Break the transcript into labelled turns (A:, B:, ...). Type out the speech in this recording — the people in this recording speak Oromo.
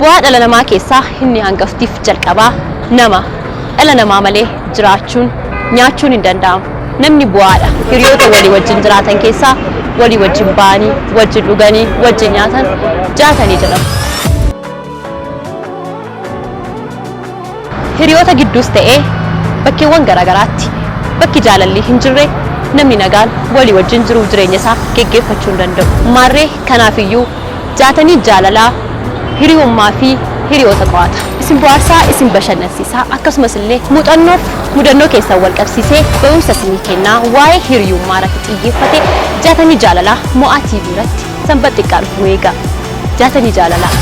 A: Bu'aa dhala namaa keessaa inni hangaftiif jalqabaa nama. Dhala namaa malee jiraachuun, nyaachuun hin danda'amu. Namni bu'aadha. Hiriyoota walii wajjin jiraatan keessaa walii wajjin ba'anii, wajjin dhuganii, wajjin nyaatan jaatanii jedhamu. Hiriyoota gidduus ta'ee bakkeewwan garaagaraatti bakki jaalalli hin jirre namni nagaan walii wajjin jiruuf jireenya isaa geggeeffachuu hin danda'u. Maarree kanaafiyyuu jaatanii jaalalaa hiriyummaa fi hiriyoota qo'ata. Isin bohaarsaa, isin bashannansiisaa akkasumas illee muuxannoof mudannoo keessan wal qabsiisee barumsa isinii kennaa waa'ee hiriyummaa irratti xiyyeeffate jaatanii jaalalaa Mo'aa TV irratti sanbat xiqqaa dhufu eegaa. Jaatanii jaalalaa.